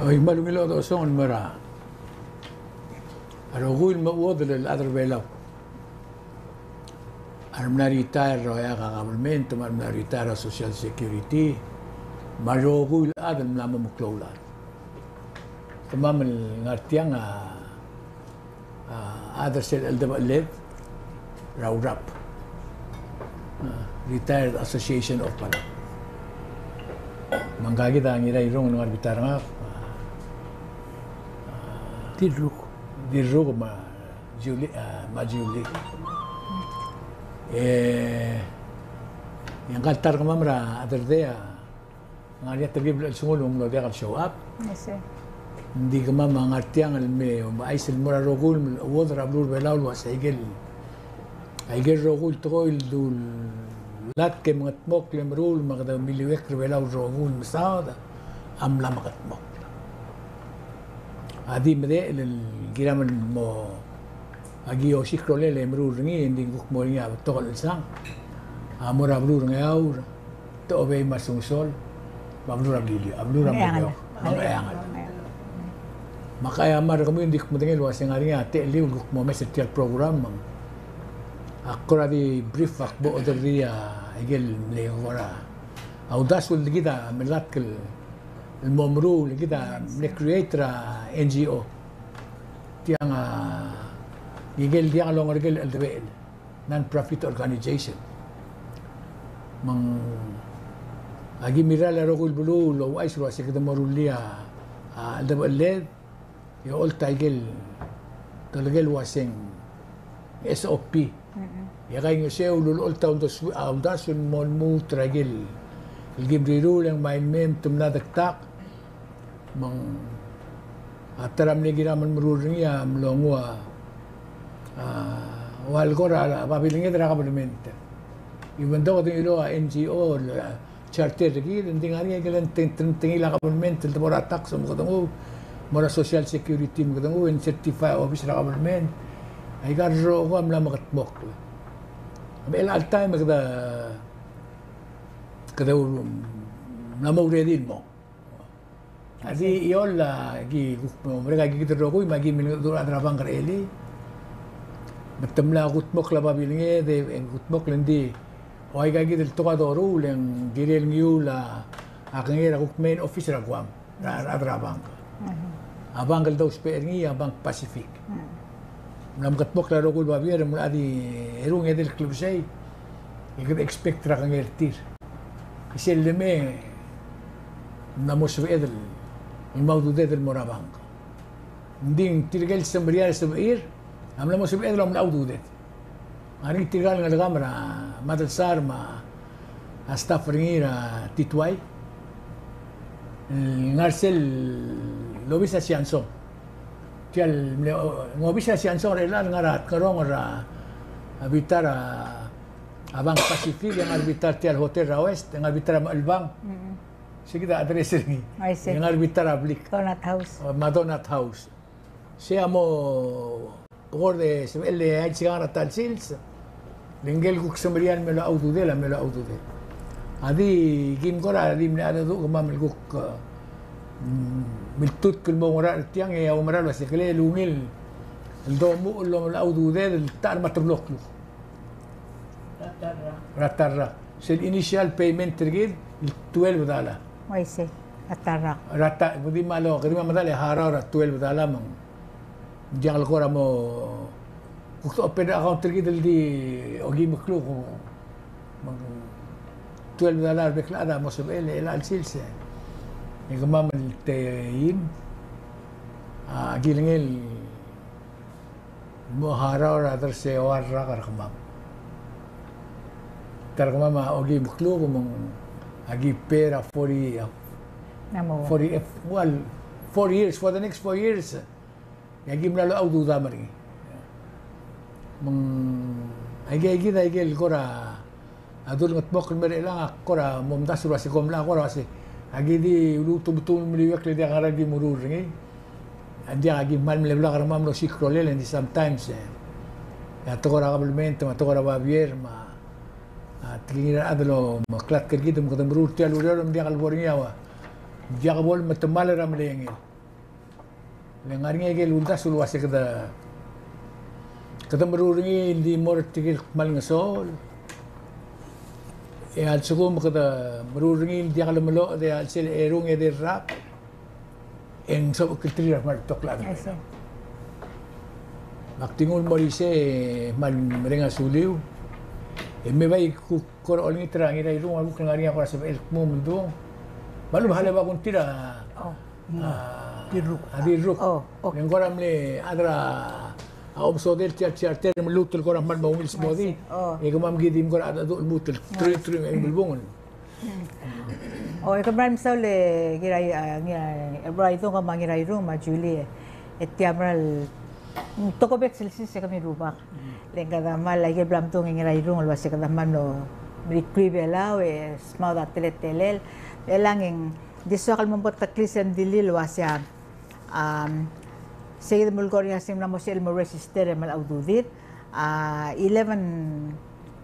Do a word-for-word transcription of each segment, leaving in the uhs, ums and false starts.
Oi, me a ungil chodechosong el mo er a rokui el mo chuodel el chad er a Belau a remla retire er a oeak a government, me a remla retire er a Social Security, me a rokui el chad el mla mo meklou el chad. Kemam el ngar tiang a a chad er sel cheldebechelled er a RAP, a, Retired Association of Palau. Me ngka kid a Ngirairong el ngar er a bita er ngak, a, a, Dirruk. Dirruk me a Julie, a, me a Julie. E, e ngka el ta er kemam er a Otherday a, ngar er ngii a telkib el chelsengul me ng mlo diak el show up. I see. Ng di kemam a ngar tiang el me, me chais el mo er a rokui el chuodel er a beluu er a Belau el uasei aikel, aikel rokui el tekoi el dulatk e mengetmokl e meruul me kede miliuekl er a Belau el rokui el mesaod a mla mengetmokl. A di medechel el kiram el mo, aki osiik a rolel e meruul er ngii, e ng di kuk mo er ngii a betok el chelsang a mo er a beluu er a Ngeaur, te Obei me a Sonsorol, me a beluu er a Beliliou, a beluu er a Melekeok, me a Ngcheangel. Me ak a mera el kemiu e ng di kuk medengei el uasei ng ngar er ngii a techelliu el kuk mo omes er tia el program, me ng, ak kora di brief, ak bo oderderii a ikel mle kora, a uldasu el kid a melatk el mo meruul, el kid a mle create er a NGO. Tiang a, ikel diak longerker el cheldebechel, non-profit organization. Me ng, aki mirrael a rokui el beluu el ouchais el uasei kede mo rullii a, a cheldebechelled, e olta ikel, telekel uaseng SOP. Mm-mm. E kaingeseu el ulecholt a uldasu, a uldasu el mo lmuut er aikel, el kim riruul e ng mei me te mla dektak. Me ng a ta er a mle kiram el meruul er ngii a mlo nguu a, a, ua el kora babilnged er a government. Even though kede ngiluu a NGO, a, charter er kid, ng di ngar er ngii a ikel te-, te-, tengil a government el debo er a tax me kede nguu, mo er a social security me kede nguu, e ng certify a office er a government. Aika el rokui a mla mengetmokl. Me chelecha el taem e kede, kede mla mo ready el mo. A di eolt a ki kuk mo merek a kid el rokui me aki milengedecheduch er a rechad er a bank er a elii. Me te mla kutmokl a babilnged, e kutmokl e ng di, ua aika kid el tekoi a doruul e ng kirel ngiul a, a kengei er a kuk main office er a Guam, er a, er a rechad er a bank. Mhm. A bank el dousbech er ngii a Bank Pacific. Mm. Ng mla meketmokl a rokui el babier, me ng di eru ng edei el klebesei, e kede expect er a kengei er tir. E sel lemei e ng mla mo sebeched el mo ududed el mo er a bank. Ng di tirke el semeriar el sebechir a mla mo sebeched el mla ududed. Ng ngar er ngii tirka el ngelekam er a Madelsar me a staff er ngii er a Tituai el ngar er sel obis er a Siansong. Tia el mle, o, obis er a Siansong er chelechang el ngar er a Tngerong er a, a bita er a, a Bank Pacific, e ngar er a bita er tia el hotel er a West, e ngar er a bita er a Mechelbang. Mm-mm. Sei kid a address er ngii. I see. E ngar er a bita er a blik. Donut House. O, me a Donut House. Sei a mo bekord e sebechel e aisikang er a ta el sils, le ngike el kuk semeriar el me locha ududel a me locha ududel. A di kim kora di mle cheldecheduch kemam el kuk, mm, miltutk el mo ngerachel er tiang e a oumera el uasei kele el ungil el domuchel el omelocha ududed el ta er a me a teblo el kluk er a ta el rak. Sel initial payment er kid el twelve dollar. Uaisei, er a ta el rak. Er a ta, kede di mlo, kede di mlo medal e harau er a twelve dollar me ng diak el kora mo, kuk te open account er kid el di okeim el kluk, me ng twelve dollar er a bek el chad a mo sebechel, e chelecha el sils e kemam el team a kilengei el mo harau er a dersii a rak er kemam. Ta er kemam a okeim el kluk me ng aki pay er a forty, a, forty, well, four years, for the next four years. E aki mla locha ududam er ngii. Me ng aike, aike kid, aike el kora a dul ngetmokl el mer chelechang a kora momdasu el uasei kom mla kora uasei, aki di uluutebetul el meliuekl e diak a ngera el di meruul er ngii. A diak, aki kmal mle blak er kemam el osiik a rolel, e ng di sometimes, e, a tekoi er a kabelment me a tekoi er a babier me a, a tekingir a rechad el omeklatk er kid me kede meruul tia el ureor me ng diak el bo er ngii a ua, diak bo lemetemall er a melengel. Le ngar er ngii a ikel uldasu el uase kede, kede meruul er ngii el di mo er tirke el kmal ngeso. E a lsekum kede meruul er ngii el diak lemeloched e a chelsel a erung e de rak, e ng sebechek el terir a kmal betok el chad. Me ak di nguu el mo er isei e kmal mereng a suliu. E me bai kuk kora olengit er a Ngirairung, a kuk ngar er ngii a kora sebechel el kmo meldung. Me a lechub a Hale Bakun tir a, a, Dirruk. A Dirruk. Oh, okay. E ng kora mle chad er a, a, obsodel tia el charter me lmuut el kora kmal mo ungil smodii. Oh. E kemam kid di kora chad a lmuut el truich, truich me a eim el bungel. O, e kmal mesaul e Ngirai, a, Ngirai, e, Ngiraidung me a Ngirairung me a Julie. E tia mera el, mm, tokubets el sils e kemiu el rubak. Le kede kmal a ikel bla mdung e Ngirairung el uase kede kmal mlo mrikui Belau e smaod a teletelel. E chelechang e ng di soak el mo betok el klisel e ng dilu el uase a, am, sei kid el melekoi er ngii a se ng mla mo sebechel el mo register e mla ududid. A, eleven,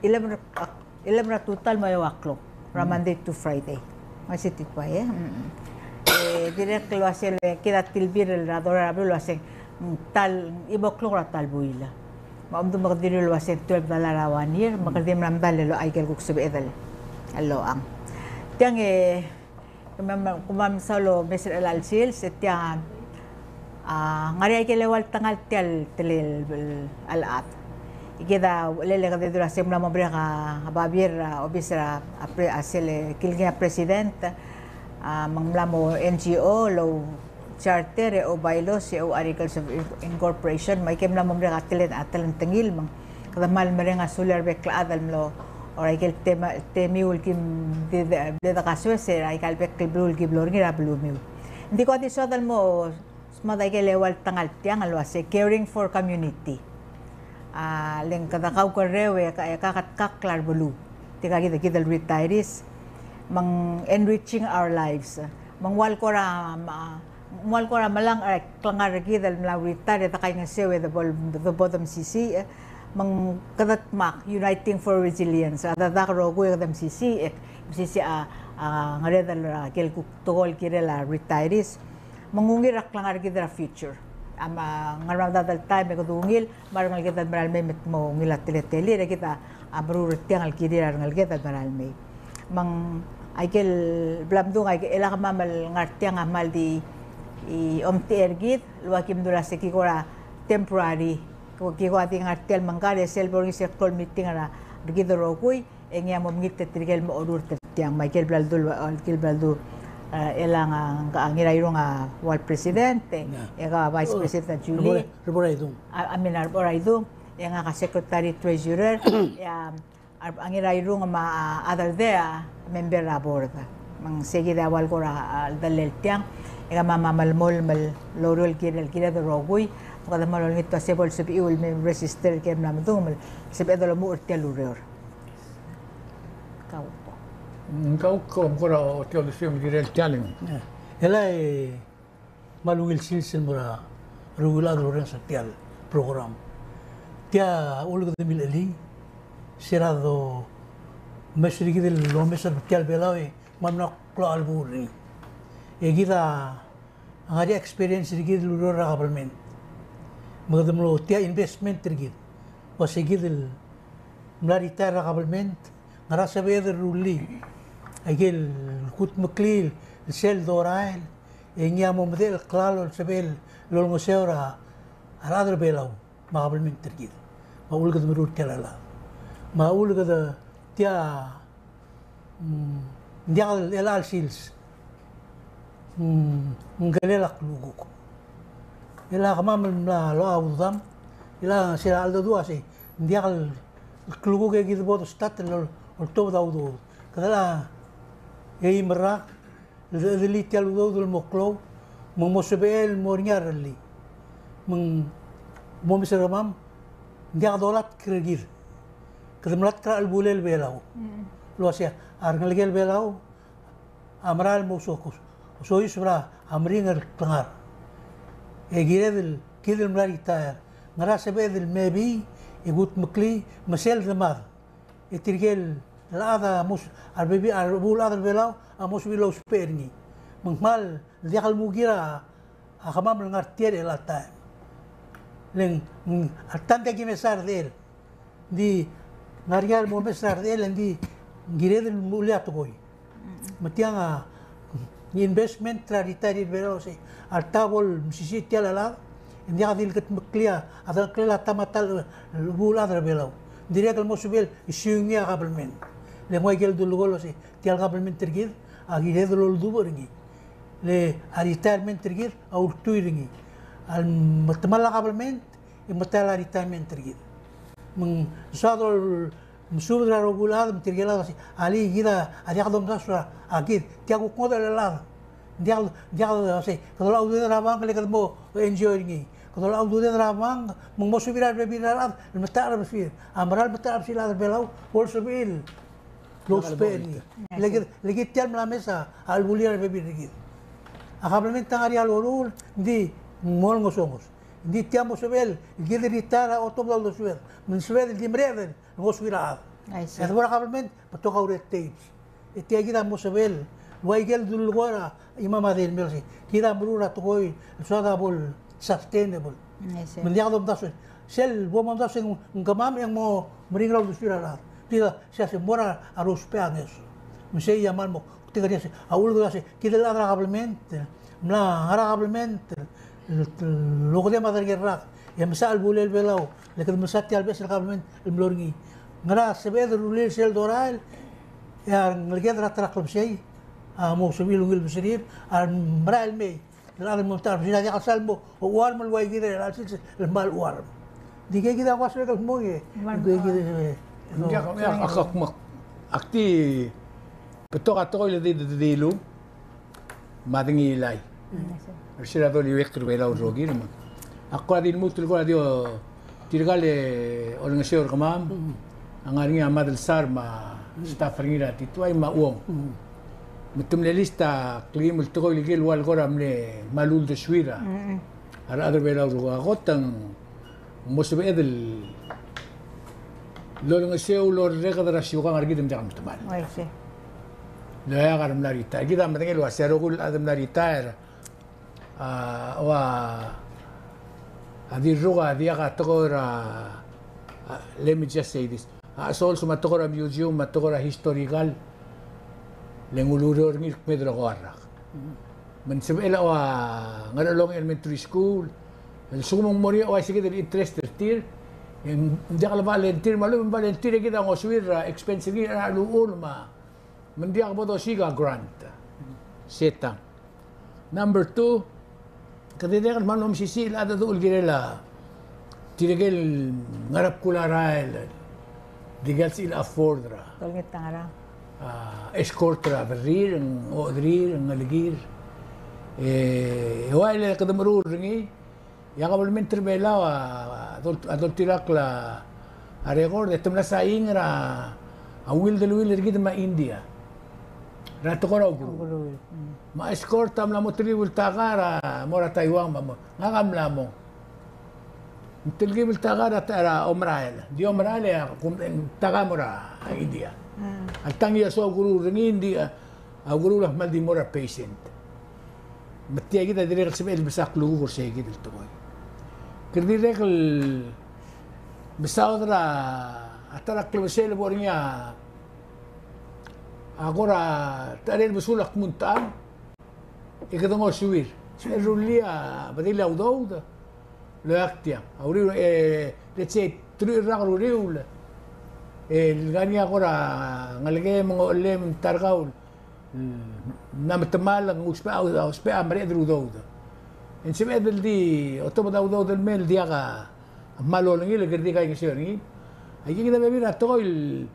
eleven, a, eleven er a tutau el mo eua el klok er a Monday to Friday. Me se tia el kmo, e, mm. E dirrek el uase le kid a tilbir er a dorael er a beluu el uase ng ta el, eim el klok er a ta el buil. Me a omdu me kede dilu el uase ng twelve dollar er a one year, me kede di mla medal el locha ikel kuk sebeched el loang. Tiang e, Kemam, kemam a mesaul el omes er chelecha el sils, e tia, a, ngar er ngii a ikel eua el tengal tia el telel el chad. E kid a uchelel e kede dul a se ng mla mo merek a babier er a obis er a, a pre-, a sel kilengei a president, a, me ng mla mo N G O, el ou charter, e ou bylaws, e ou articles of incorporation, me aike el mla mo merek a telen, a telengtengil, me ng Kede kmal mereng a sulir a rebek el chad el mlo er a ikel temiu el kim di, di, di kasoes er a ikal bek el beluu el ki blo er ngii er a belumiu. Ng di ko a di soad el mo smaod a ikel eua el tengal tiang el uase caring for community. A, le ng kede kaukerreu e ka, e kaketkakl a rebeluu. Tirka kid, kid el retirees. Me ng enriching our lives. Me ng ua el kora, ma, Ng ua el kora melang, e, klengar er kid el mla retire e de kaingeseu e de bo, de bo demsisiich, e, me ng kede dmak, Uniting for Resilience, a dedak el rokui e kede mesisiich, e, mesisiich a, a, ngeredel er a ikel kuk tekoi el kirel a retirees. Me ng ungil er a klengar er kid er a future. A, me a ngar er a medad el taem e kede ungil, me a rengeleked el merael mei me te mo ungil a teletelir, e kid a, a meruul er tiang el kirir a rengeleked el merael mei. Me ng aikel bla mdung, aikel, e a kemam el ngar tiang a kmal di, i, omtechei er kid, el ua kim dula se ki kora temporary, ki kora di ngar tia el mengkar, e sel bo er ngii sel klou el meeting er a, er kid el rokui, e ngii a mo mengit er tirke el mo orurt er tiang, me aikel bla ledu, aikel bla ledu, e, chelechang a, a Ngirairung a ua el president, e, e kau a vice president a Julie. Rebor a Idung. A, I mean, a Rebor a Idung, e ngak a secretary treasurer, e a, a Ngirairung me a, a Aderdei a member er a board. Me ng sei kid a ua el kora, a, cheldellel tiang, e kemam a melemolem el oureor el kirel, el kired el rokui, me kede kmal olengit el ua se bo lsebechiu el me register el kirel el mla medung, me sebeched el omuchel er tia el ureor. Kau. Mm, kau, kau, kora tia el uldesuem el kirel tia el. E, elai, kmal ungil sils el mo er a rokui el chad el orrenges er tia el program. Tia uleked el milchelii, se er a domes er kid el omes er tia el Belau e kmal mla klou a chelebuul er ngii. E kid a ngar er ngii a experience er kid el ureor er a government. Me kede mlo tia investment er kid. Ua se kid el mla retire er a government, ngera sebeched el rullii a ikel kudmeklii el sel dorael, e ngii a mo medechel el klalo el sebechel el olengeseu er a rechad er a Belau me a government er kid. Me a uleked meruul er tia el chelechang. Me a uleked tia, mm, ng diak el chelecha el sils. Mm, ng kirel a klukuk. Chelecha kemam el mla locha a ududam, chelecha sel cheldecheduch a sei, ng diak el klukuk e kid bo de start el ol, oltobed a udoud. Kede chelecha eim el rak, el de, de chedelii tia el udoud el mo klou, me ng mo sebechel el mo er ngii a rellii. Me ng mo omes er kemam, ng diak dolatk er kid. Kede melatk er a chelebulel Belau. Mm. El ua se a rengelekel Belau a mera el mo sois, soiseb er a meringel el klengar. E kired el, kid el mla retire, ngera sebeched el mebii e kudmeklii me sel demad. E tirke el chad a mo s-, a rebebil, a rebebil el chad er a Belau a mo sebechir el ousbech er ngii. Me ng kmal diak el mukir a, a kemam el ngar tia er chelecha el taem. Le ng, mm, a ta ng diak kimesa er a redechel. Ng di ngar er ngii a remo mes er a redechel, ng di kired el mulia tekoi. Me tiang a, ng investment er a retired er a Belau el sei, a lta bo el mesisiich tia el chelechad, e ng diak di le kudmeklii a dengklel a ta me a ta el chelebuul el chad er a Belau. Ng dirrek el mo sebechel el siungii a government. Le ng ua ikel dulekoi el sei, tia el government er kid a kired el oldubech er ngii. Le a retirement er kid a ultuil er ngii. A lemetemall a government, e metemall a retirement er kid. Me ng soad el mesubed er a rokui el chad, me tirke el chad a sei, alii, kid a diak domdasu er a kid, tia kuk ngodech el chad. Ng diak, ng diak, a sei, kede locha ududed er a bank le kede mo enjoy er ngii. Kede locha ududed er a bank, me ng mo sebechir a rebebil er a rechad el metacherbesul. A mera el metacherbesul a rechad er a Belau, bo lsebechir el ousbech er ngii. Le kid, le kid tia el mla mes a chelebulir a rebebil er kid. A kabelment a ngar er ngii a loruul, ng di mo ngesonges. Ng di tia mo sebechel, kid el retire a otobed a uldesued. Me ng sebeched el di mereched el ngosuir a chad. E de bo er a kabelment, betok a red tape. E tia kid a mo sebechel, ua ikel dulekoi er a chimam a di el mei el sei, kid a meruul a tekoi el soad a bo el sustainable. Me ng diak domdasu. Sel bo momdasu e ng kemam e ng mo meringel a uldesuir a rechad. Kid a sei a se mo er a rousbech a ngeso. Me sei a kmal mo, kuk tirke el sei, a uldesuir a sei, kid el chad er a kabelment, mla ngar er a kabelment el, el, el okedei me a derengel rak, e mesa chelebuul el Belau, le kede mesa tia el beches el kabelment el mlo er ngii. Ngera sebeched el rullii sel dorael, e a ngeleked er a ta er a klebesei a mo sebechir el ungil beserir, a merael el mei el chad el mo metacherbesul a diak el sal mo ouarm el ua ikid er a chelsel el kmal ouarm. Di kid a kuk sebechek el kmo e, kid e, ng diak, ng diak, ak, ak, ak di betok a tekoi el di, di, di, dilu me a dengilai. Mm. Er se er a doliuekl er Belau el rokir me ak kora di lmuut el kora di o tirka el olengeseu er kemam, a ngar er ngii a Madelsar me a staff er ngii er a Tituai me a Uong. Me te mle list a kleim el tekoi el ikel ua el kora mle kmal uldesuir a rechad er Belau el rokir. A kot e ng mo sebeched el olengeseu el orreked er a siukang er kid me ng diak el metemall. Oi, sei. Le a kar mla retire. Kid a medengei el ua se a rokui el chad el mla retire a, ua, a di ruk a diak a tekoi er a, a, let me just say this. A, sols me a tekoi er a museum, me a tekoi er a historical, le ng ulureor er ngii el kmeed er a ko er a rak. Me ng sebechel a ua Ngerchelong Elementary School, el lsekum ng mo er ngii a ua se kid el interest er tir, e ng diak el volunteer, me a lechub e ng volunteer e kid a ngosuir er a expense er ngii er a uchul me a Me ng diak bo dosiik a grant. Se tang. Number two, kede dirrek el mlo mesisiich el cheldecheduch el kirel a tirke el ngar er a bkul a rael el di kelsechir el afford er a, a, escort er a berrir, ng ochederir, ng ngelekir. E, e ua le kede meruul er ngii, e a kabelment er Belau a, a dol-, a doltirakl a record, e te mla sain er a, a will, the will er kid me a India er a tekoi er a ukeruul. Ukeruul. Mm. Me a escort a mla mo telkib el ta er a, mo er a Taiwan, me a mo. Ngak a mla mo. Ng telkib el ta er a, ta er a omerael. Di omerael e a kum-, ta er a mo er a India. Mm. A tang e a soak a ukeruul er ngii, ng di a, a ukeruul a kmal di mo er a patient. Me tia kid a dirrek el sebechel el mesa klukuk er sei kid el tekoi. Kede dirrek el mesaod er a ta er a klebesei el bo er ngii a, a kora techerei el besul a kmu ng techang, e kede ngosuir. Sebechel el rullii a bedil a udoud el oeak tiang. A uriul, e, let's say, teruich el rak er a uriul, e, el ngar er ngii a kora ngelekem, ng ochellem, ta er kau, mla metemall, ng ousbech a, ousbech a mereched el udoud. E ng sebeched el di otobed a udoud el mei el diak a kmal olengil, e kede di kaingeseu er ngii. Aike kid a bebil er a tekoi el,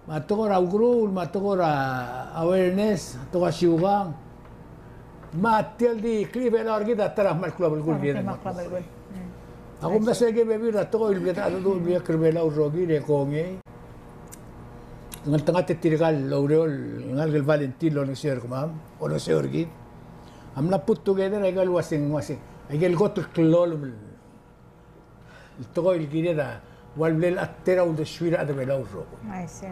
me a tekoi er a ukeruul, me a tekoi er a awareness, a tekoi er a siukang. Me tia el di klechibelau er kid a ta er a kmal klou a belkul. Kmal klou a belkul. Mm. Ak omdasu e aike bebil er a tekoi el bla dedu el bla er a Belau el rokir e kongei. Ngeltengat e tirka el oureor, ngalek el volunteer el olengeseu er kemam, olengeseu er kid, a mla put together aike el uaseng, uaseng, aike el kot el klolem el tekoi el kired a ua le bla el ta er a uldesuir a rechad er Belau el rokui. I see.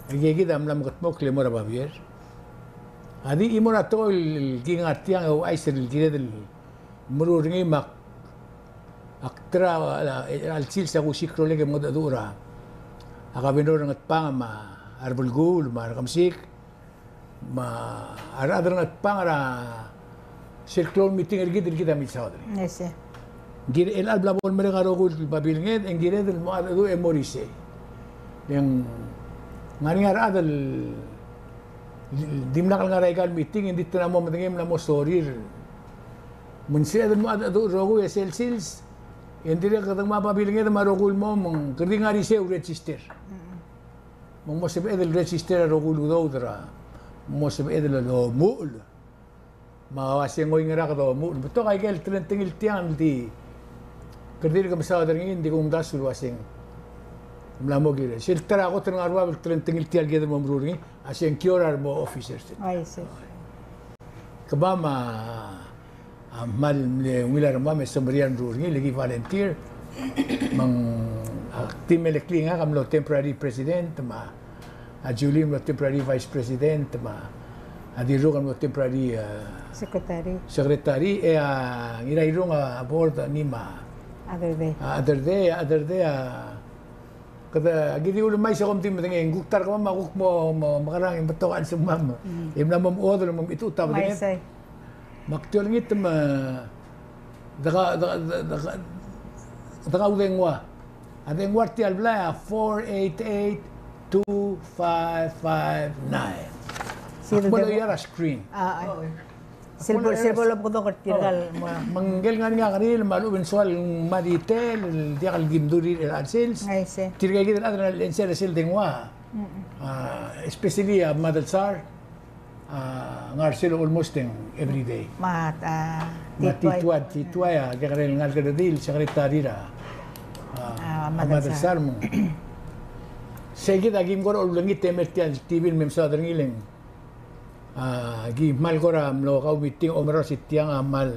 Aike kid a mla mekedmokl e mo er a babier. A di chimo er a tekoi el kingar tiang e ouchais el kired el meruul er ngii me ak, ak ta er a, a, a chelsel a kusiik el rolel e ke mengedecheduch er a, a Governor Ngetbang me a Rebelkuul me a Rekemesik, me a rechad er a Ngetbang er a sel klou el meeting er kid, er kid a milsaod er ngii. Yes, sir. Ng kired el bla bo lemerek a rokui el babilnged, e ng kired el mo mengedecheduch e mo er isei. E ng ngar er ngii a rechad el dimlak el ngar er aika el meeting, e ng di te mla mo medengei, mla mo sorir. Me ng sebeched el mo mengedecheduch el rokui e sel sils, e ng dirrek el kede ngmai a babilnged me a rokui el mo, me ng kede di ngar er isei el register. Mm. Me ng mo sebeched el register a rokui el udoud er a, mo sebeched el omuchel. Me a uase ng oingerang e kede omuchel. Betok aike el telengtengil tiang el di kede dirk mesaod er ngii, ng di kumdasu el uase ng mla mo kirel. Sel ta er a kot el ngar er a bab el telengtengil tiang el kired el mo meruul er ngii, a sengkio er a remo officers. Ai, se. Kemam a, a kmal mle ungil a rengmam e semeriar el meruul er ngii, le ki volunteer. Me ng, a, Tim Melekli ngak a mlo temporary president, me a, a Julie a mlo temporary vice president, me a Dirruk a mlo temporary, a, secretary. Secretary, e a Ngirairung a board, a ngii me a Aderde. A Aderde, a Aderde, a Kede, aki di ulemais e kom di medengei, ng kuk ta er kemam a kuk mo, mo, mekerang e ng betok a chelsengmam. Mm. E mla mo mechuodel, mo mechitechut a bedenged. Uaisei. Me ak di olengit me, deka, deka, deka, deka, deka udengua. A dengua er tia el blai a four eight eight two five five nine. Ak mo loia er a screen. A, a. Sel bo, sel bo lomekedong er tirka el mo. Me ngike el ngar er ngii a kerir me a lechub e ng soal me a detail el diak el kim dul er a sils. Ai, se. Tirka kid el chad el ngar er a chelsel sel dengua. Mm-mm. A, especially a Madelsar, a, ngar er sel almost every day. Me a, a, me a Tituai. Tituai, Tituai a kekerei el ngalek el redil, secretary er a, a, a, Madelsar. Madelsar me ng. Sei kid a kim kora ulengit e mei er tia el T V el me mesaod er ngii le ng A, ki kmal kora mlo kau meeting, oumera se tiang a kmal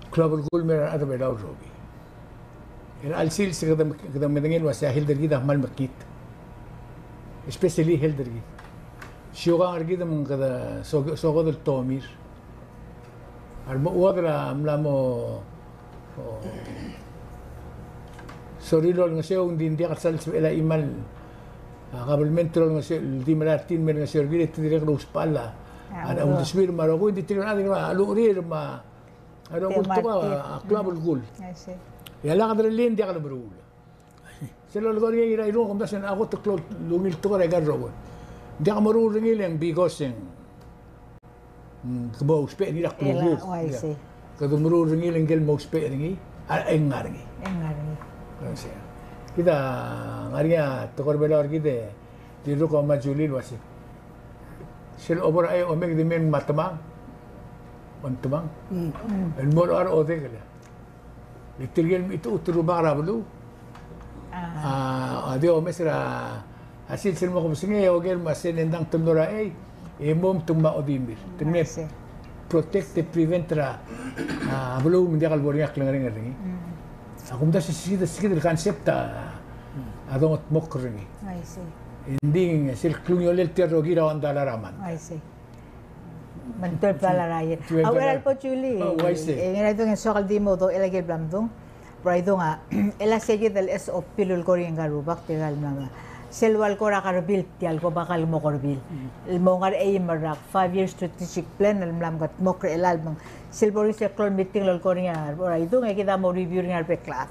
klou a belkul el mei er a rechad er a Belau el rokui. Er a chelsel se kede, kede medengei el uasei a health er kid a kmal mekngit. Especially health er kid. Siukang er kid me ng kede so, sokod el tomir. A remechuodel a mla mo, o, sorir el olengeseu, ng di ng diak el sal sebechel a chimal a kabelment el olengeseu, el di melai er tir el me olengeseu er kid e te dirrek el ousbechall a, a uldesuir me a rokui, ng di tirke el chad a luchir me a rokui el tekoi a klou a belkul. E a lak derellii e ng diak lemeruul. Sel lolekoi er ngii a Ngirairung, a kumdasu e ng a kot el klou el ungil tekoi er aika el rokui. Ng diak meruul er ngii le ng because e ng, mm, ke mo ousbech er ngii er a klukuk. Kede meruul er ngii le ngike el mo ousbech er ngii a, e ng ngar er ngii. E ng ngar er ngii. Kid a ngar er ngii a tekoi er a Belau er kid e dirrek el kmo a Julie el uasei, sel obo er a, e, omek di mei me a temang, me a temang el mo locha er a odek el, le tirke el mechitechut el rubak er a beluu a, a di omes er a, a sils el mo kebesengei e oker me a sel e ng dang te mlo er a chei e mo me te ngmai a odimir. Te mle protect e prevent er a, a beluu me ng diak el bo er ngii a klengerenger er ngii. A kumdasu e se kid, se kid el concept a, a dongetmokl er ngii. Ng di sel klungiolel tia el rokir a one dollar a month. Me ng twelve dollar a year. A uchei er a lebo Julie. E Ngiraidung e ng soak el di mo dmu el aikel bla mdung. Bo er a idung a, el a se kid el S O P el ulekoi er ngii ngka el rubak, tirka el mla, sel ua el kora kerbil tia el ko bakal mo kerbil. El mo ngar er a eim el rak, five year strategic plan el mla mekedmokl er chelechang. Sel bo er ngii sel klou el meeting el ulekoi er ngii a rebo er a idung, e kid a mo review er ngii a rebek el chad.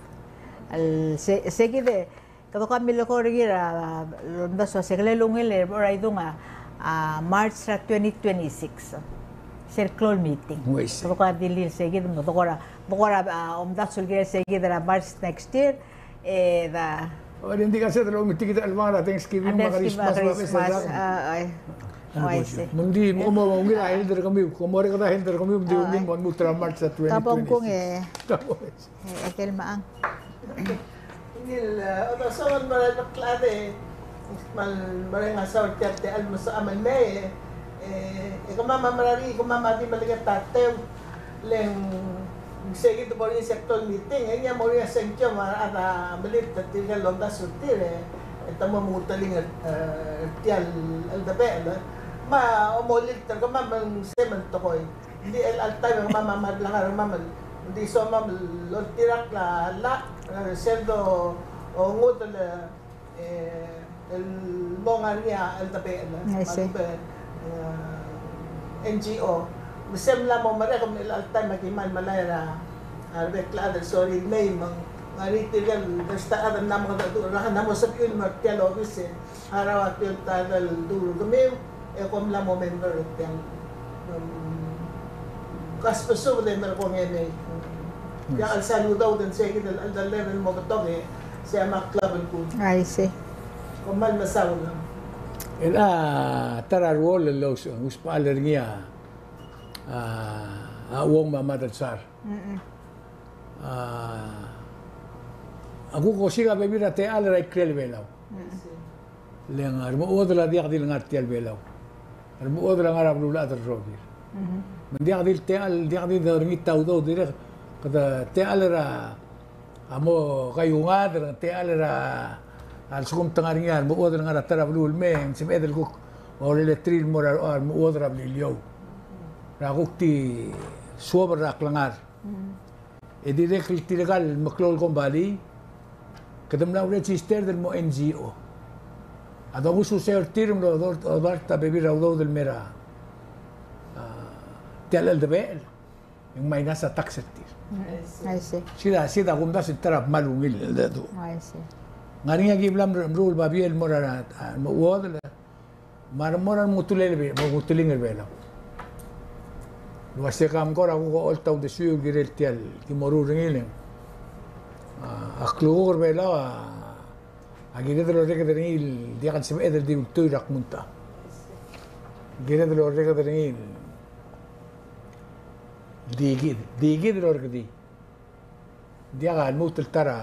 El se, se kid e Kede ko a milekoi er ngii er a, lomdasu a se kele ungil e bo er a idung a, a, March er a twenty twenty-six. Sel klou el meeting. Kede ko a dilil se kid, me kede ko er a, kede ko er a, a, omdasu el kirel se kid er a March next year, e da. Ore, ng di ka se el meeting er a chelebangel a Thanksgiving, me a Christmas, me a Christmas. A, oi. Oi, se. Me ng di, me kom ungil a health er kemiu, kom orreked a health er kemiu, me ng di ungil mo lmuut er a March er a twenty twenty-six. Tabong kung e. Tabong. E, e kel mechang. Ngii el, e, odosong el mera el bek el chad e, kmal mereng a saul er tia el techall el mesaod el mei, e, e, e kemam a mera er ngii, kemam a di meleketakl a teu, le ng se kid bo er ngii sel klou el meeting, e ngii a mo er ngii a sengkio me a rechad a melilt er tirke el omdasu er tir, e, e te mo menguteling er, e, er tia el cheldebechel, e. Kemam a omolilt er kemam el se me ng tekoi. Ng di el alta me kemam a mad er a ngar er kemam el di soam el oltirakl a llach, e, sel do, o, ngudel, e, el mo ngar er ngii a cheldebechel. I see. Me a lebo, e, N G O. Me se mla mo merek me el alta me ki mal melai er a, a rebek el chad el sorir el mei me ng ngar er ngii tirke el, e, ta el chad el mla mo, mla mo sebechiu el mo er tia el obis e a rau a tia el ta el dul er kemiu, e kom mla mo member er tia el, mm, kasbesubed e merekong e mei. Tia el saludo el di sei kid el, el, el mo betok e, se a mak klab el kuk. I see. Kom kmal mesaul. El a ta er a rolel el us-, usbechall er ngii a, a, a uong me a madelsar. Mm-mm. A, a kuk osiik a bebil er a techall er a ikrel Belau. Mm-mm. Le ng a remechuodel a diak di le ngar er tia el Belau. A remechuodel a ngar er a beluulechad el rokir. Mhm. Me ng diak di le techall, diak di dorengit a udoud, dirrek kede techall er a, a mo kaiungad, er a techall er a, a lsekum te ngar er ngii a remechuodel el ngar er a ta er a beluu el mei, e ng sebeched el kuk oleleterir el mo er a, a remechuodel er a Beliliou. Er a kuk di suobel er a klengar. Mhm. E dirrek el tirka el meklou el kombalii, kede mla register el mo N G O. A dongususeu er tir el mlo dart, dart a bebil er a udoud el mei er a, a, tia el cheldebechel, e ng minus a tax er tir. Mm, I see. Sel, sel a kumdasu e ng ta er a kmal ungil el dedu. I see. Ngar er ngii a ki bla mru-, mruul babier el mo er a, a, mo chuodel, me a re mo er a remengeteling er Be-, remengeteling er Belau. El uase kam kora kuk ocholt a uldesuiu el kirel tia el ki moruul er ngii el, a, a klukuk er Belau a, a kired el orreked er ngii el diak el sebeched el di ultuil er a kmunta. Kired el orreked er ngii el di kid, di kid el orrekedii. Diak a lmuut el ta er a,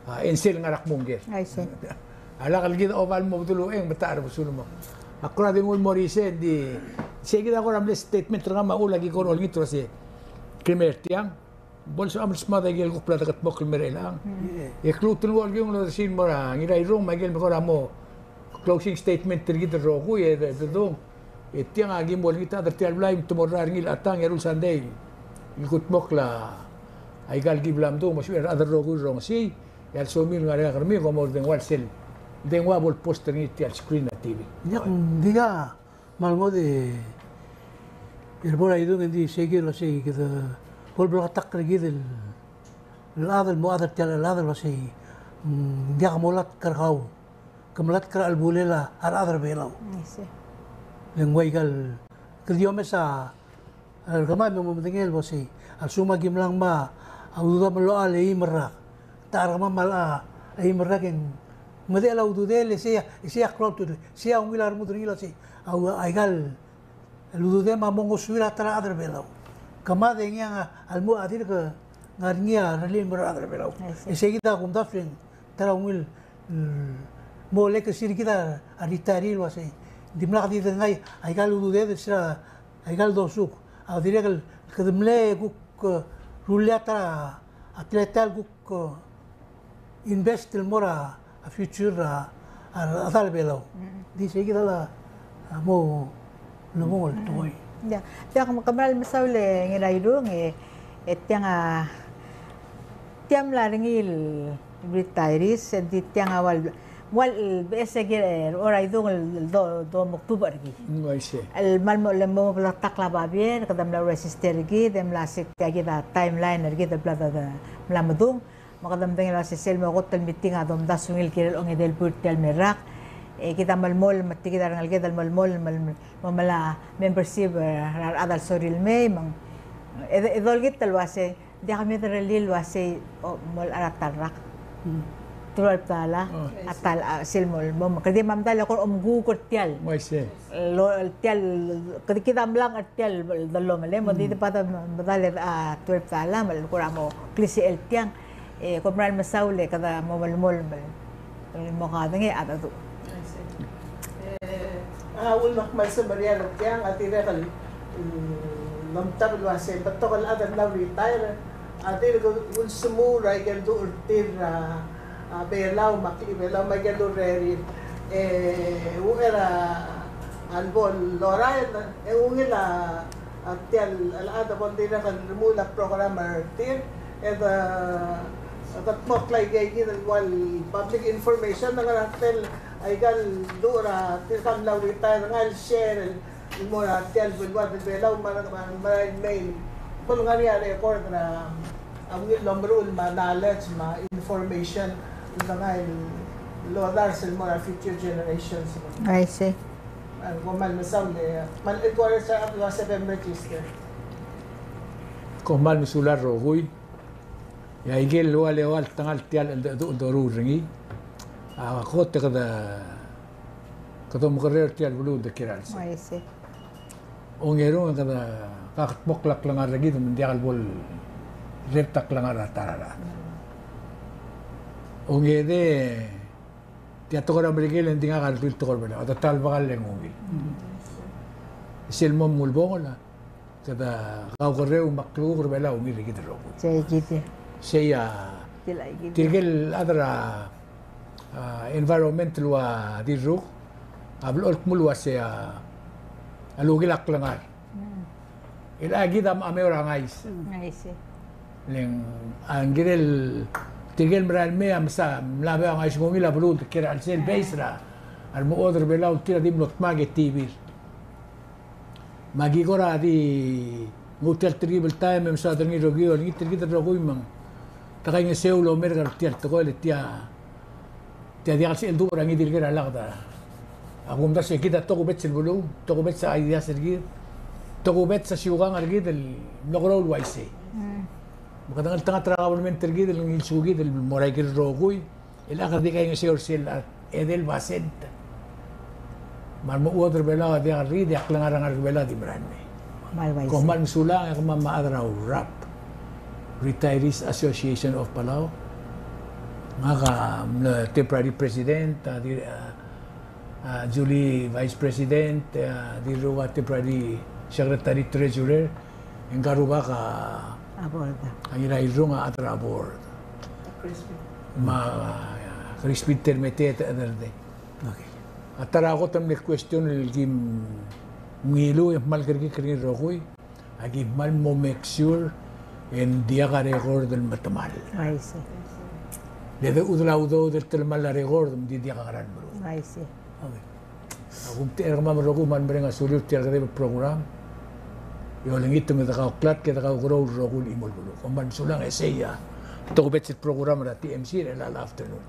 a, chelsel ngar er a kmo ngker. I see. A lak el kid a oba el mo bedul uchei e ng metacher a besul mo. A kora di nguu el mo er isei, di, sei kid a kora mle statement er ngak me a uchul a ki kora olengit el uase, kemiu er tiang, bo lsoam el smad a ikel kuk bla dekedmokl el mei er chelechang. Mm. E kluut el nguu el kiung el oldersii el mo er a Ngirairung me a ikel me kora mo closing statement er kid el rokui, e, de, de dung. E tiang a ki mo olengit a chad er tia el blai me te mo er a ngii el chetang e a eru el sandei el kudmokl a ikal ki bla mdung, me a lsekum e a rechad el rokui el rongesii, e a lsomiu el ngar er ngii a kermiu, kom mo dengua el sel, dengua bo el post er ngii tia el screen er a T V. Ng diak, ng diak a kmal ngodech e, e le bo er a idung e ng di sei kid el uasei kede bo lebleketakl er kid el chad el mo chad er tia el chad el uasei, mm, ng diak molatk er kau. Ke melatk er a chelebulel a rechad er a Belau. I see. Le ng ua ikal, kede di omes a, er kemam e mo medengei el bo sei, a lsekum a ki mla ngmai a udoud a melocha el eim el rak, ta er kemam a locha el eim el rak e ng medechel a ududel, e sei a, e sei a klou a ultutelel, sei a ungil a rengud er ngii el uasei, a, a ikal el ududem a mo ngosuir a ta er a chad er a Belau. Ke mad e ngii a lmuut a dirk ngar er ngii a rellii el mo er a rechad er a Belau. I see. E sei kid a kumdasu e ng ta er a ungil, mm, mo legacy er kid a retired el uasei, dimlak di dengai a ikal ududed er se er a ikal dosuk. A dirrek el kede mle kuk, e, rullii a ta er a teletael el kuk ko invest el mo er a future er a, a, a rechad er a Belau. Mm. Di sei kid a, a mo lobong el tekoi. Ia, tia ke mera el mesaul e Ngirairung e, e tiang a, tia mla er ngii el retirees, e di tiang a ua, ua beches e kid er a Ngirairung el do, do mo kdubech er kid. Mm, I see. El kmal mo, le mo bleketakl a babier, kede mla register er kid, e mla se tia kid a timeline er kid el bla de, de mla medung. Me kede medengei el uasei sel mo kot el meeting a domdasu ungil el kirel ongedei el buil er tia el mei el rak. E kid a melemolem, me tia kid a rengeleked el melemolem, me, me, me mla membership, e, er a rechad el sorir el mei, me ng, e, e dolekit el uasei, diak kemiu a derellii el uasei, o, mo er a ta el rak. Hmm. Twelve dollar, oh, a ta el, a, sel mo, mo, me kede di mla medal e kora omkuk er tia el. Oh, I see. Lo, tia el, kid, kid a mlak er tia el dellomel, e mo di, mm, di bad a medal e, a, twelve dollar, me kora mo klisichel tiang. E, kom mera el mesaul e kede mo melemolem el mo kadengei a dedu. E, a, uchul me ak kmal semeriar er tiang, a dirrek el, mm, lomtab el uasei, betok el chad el mla retire, a dirk ulsemuul er a ikel duch er tir, a, a Belau, me a klechibelau, me a ikel urerir. E, uchei er a A lebo lorael, e ungil a, a tia el, el chad a bo el dirrek el remuul a program er tir, e de, e de dmokl a ikeikid el ua el public information, ng ngar er a tel, aika el duch er tirka el mla retire, ng ngar er ngii el share el, el mo er a tia el beluad er a Belau, me a, me a, me a mei el, bo el ngar er ngii a record er a, a ungil el omeruul me a knowledge me a information, el ngar er ngii el odars el mo er a future generations. I see. Kom kmal mesaul e, kmal encourage a, a, a sebechem register. Kom kmal mesulang el rokui. E a ikel ua le ua el tengal tia el, el, el doruul er ngii. A kot e kede, kede omekerreu er tia el beluu el de kiei er a chelsel. I see. Ongerung e kede, kede dmokl a klengar er kid me ng diak el bo el rep a klengar er a ta er a rechad. Ongedei, tia tekoi er a Merikel e ng di ngak a redil tekoi er a Belau, a ta el bekall e ng ungil. Mm. Sel mo ulebongel a, kede kaukerreu me a klukuk er a Belau a ungil er kid el rokui. Sei kid. Sei a, tirke el chad er a, a, environment el ua di ruk, a blechoel kmo el uasei a, a lungil a klengar. Mm. El a kid a meour a ngais. Mm. I see. Le ng, a, ng kirel, tirke el merael mei a mesa, mla meour a ngais me ng ungil a beluu el de kiei er a chelsel, base er a, a remechuodel er a Belau el tir a di mlo dmak e tibil. Me aki kora di nguu tia el telkib el taem e mesaod er ngii el rokui, olengit er kid el rokui me ng, te kaingeseu el omerk er tia el tekoi el tia, tia diak el sebechel el duubech er a ngii di el ker a lak da. A kumdasu e kid a tokubets el beluu, tokubets a ideas er kid, tokubets a siukang er kid el mlo kerou el uaisei. Mm. Me kede ngeltengat er a government er kid el ngilsukid el mo er a ikel rokui, el ak di kaingeseu er sel edei el basent me a remechuodel er a Belau a diak el riid, e a klengar er a ngar er a Belau a di merael mei. Kmal uaisei. Kom kmal mesulang, e kemam a chad er a URAP, Retirees Association of Palau. Ngak a mle temporary president, a di, a, a Julie vice president, a Dirruk a temporary secretary treasurer, e ngka el rubak a, a board. A Ngirairung a chad er a board. Crispin. Me a Crispin Termeteet a chad er a dei. Okay. A ta er a kot el mle question el kim ngiluu e kmal kerekikl er ngii el rokui, aki kmal mo make sure e ng diak a record el metemall. I see. Le de udel a udoud el telemall a record me ng di diak a ngera el meruul. I see. Okay. A kumtechei er kemam el rokui me a mereng a suliu er tia el kedeb el program. E olengit me de kauklatk e de kaukerou el rokui el chimo el beluu. Kom kmal mesulang, e sei a tokubets el program er a T M C er chelecha el afternoon.